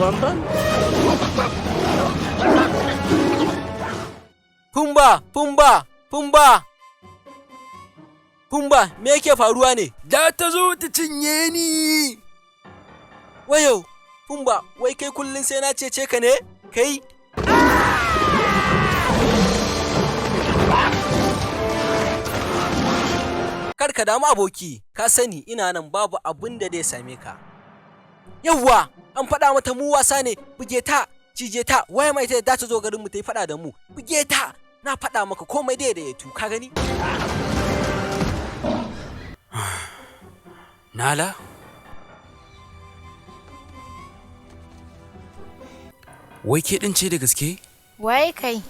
London? Pumba, Pumba, Pumba. Pumba, me yake faruwa ne? Da ta zo ta cinye ni. Wayo, Pumba, wai kai kullum sai na cece ka ne? Kai? Kar ka damu aboki, ka sani ina nan babu abin da zai same ka. Yawwa, an faɗa mata mu wasa ne, buge ta, cije ta, waye mai ta ta zo garin mu ta yi faɗa da mu, buge ta, na faɗa maka komai dai da ya tu, ka gani? Nala? Wai ke ɗin ce da gaske? Waye kai?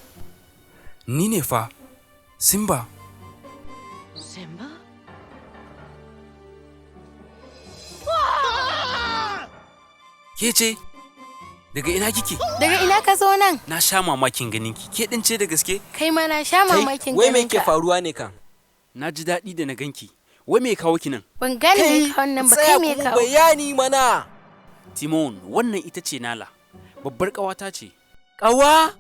Ni ne fa, Simba. Simba? Ke ce? Daga ina kike? Daga ina ka zo nan? Na sha mamakin ganinki. Ke ɗin ce da gaske? Kai ma na sha Kai, mamakin wai me ganin ke ka. faruwa ne kan? Na ji daɗi da na ganki. Wai me ya kawo ki nan? Ban gane me kawo nan ba, tsaya kai me ku kawo? bayani mana. Timon, wannan ita ce Nala. Babbar ƙawata ce. Ƙawa?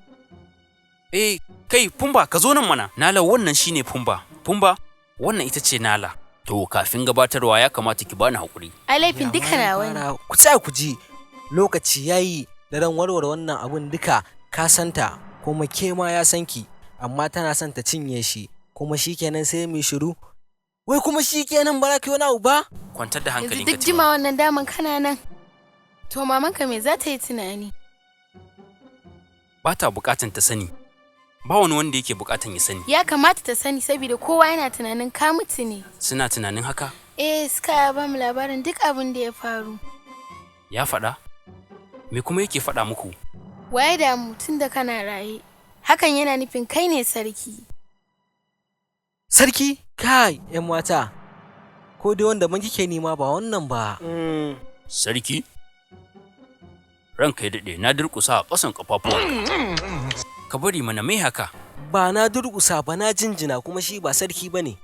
Eh, kai Pumba, ka zo nan mana. Nala wannan shine Pumba. Pumba, wannan ita ce Nala. To, kafin gabatarwa ya kamata ki bani haƙuri. Ai laifin duka nawa ne. Ku tsaya ku ji lokaci yayi da ran warware wannan abun duka ka santa kuma ke ma ya san ki amma tana son ta cinye shi kuma shikenan sai mu yi shiru wai kuma shikenan ba za ka yi wani abu ba Kwantar da Yanzu hankalinka. duk Timon. jima wannan daman kana nan. To mamanka me za ta yi tunani? Ba ta buƙatan ta sani. Ba wani wanda yake buƙatan ya sani. Ya kamata ta sani saboda kowa yana tunanin ka mutu ne. Suna tunanin haka? Eh, Sky ya ba mu labarin duk abin da ya faru. Ya faɗa? Me kuma yake faɗa muku? Waye damu tun da kana raye? Hakan yana nufin kai ne sarki. Sarki kai yan mata ko dai wanda mun kike nema ba wannan ba. Sarki? Ranka ya daɗe, na durƙusa a ƙasan ƙafafuwanka. Ka bari mana mai haka. Ba na durƙusa ba, na jinjina, kuma shi ba sarki bane.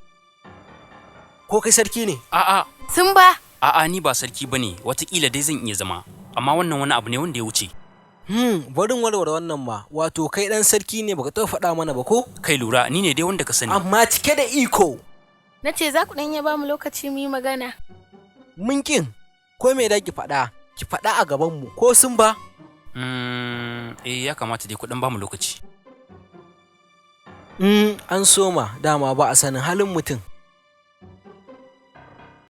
Ko kai sarki ne? A'a, Sun ba? a'a ni ba sarki bane, watakila dai zan iya zama. Amma wannan wani abu ne wanda ya wuce. Barin warware wannan ma, wato kai dan sarki ne baka taɓa faɗa mana ba ko? Kai lura, ni ne dai wanda ka sani. Amma cike da iko. Na ce za ku ɗan iya ba mu lokaci mu yi magana. Mun kin ko me da ki faɗa ki faɗa a gabanmu ko sun ba? Eh ya kamata dai ku ɗan bamu lokaci. An soma dama ba a sanin halin mutum.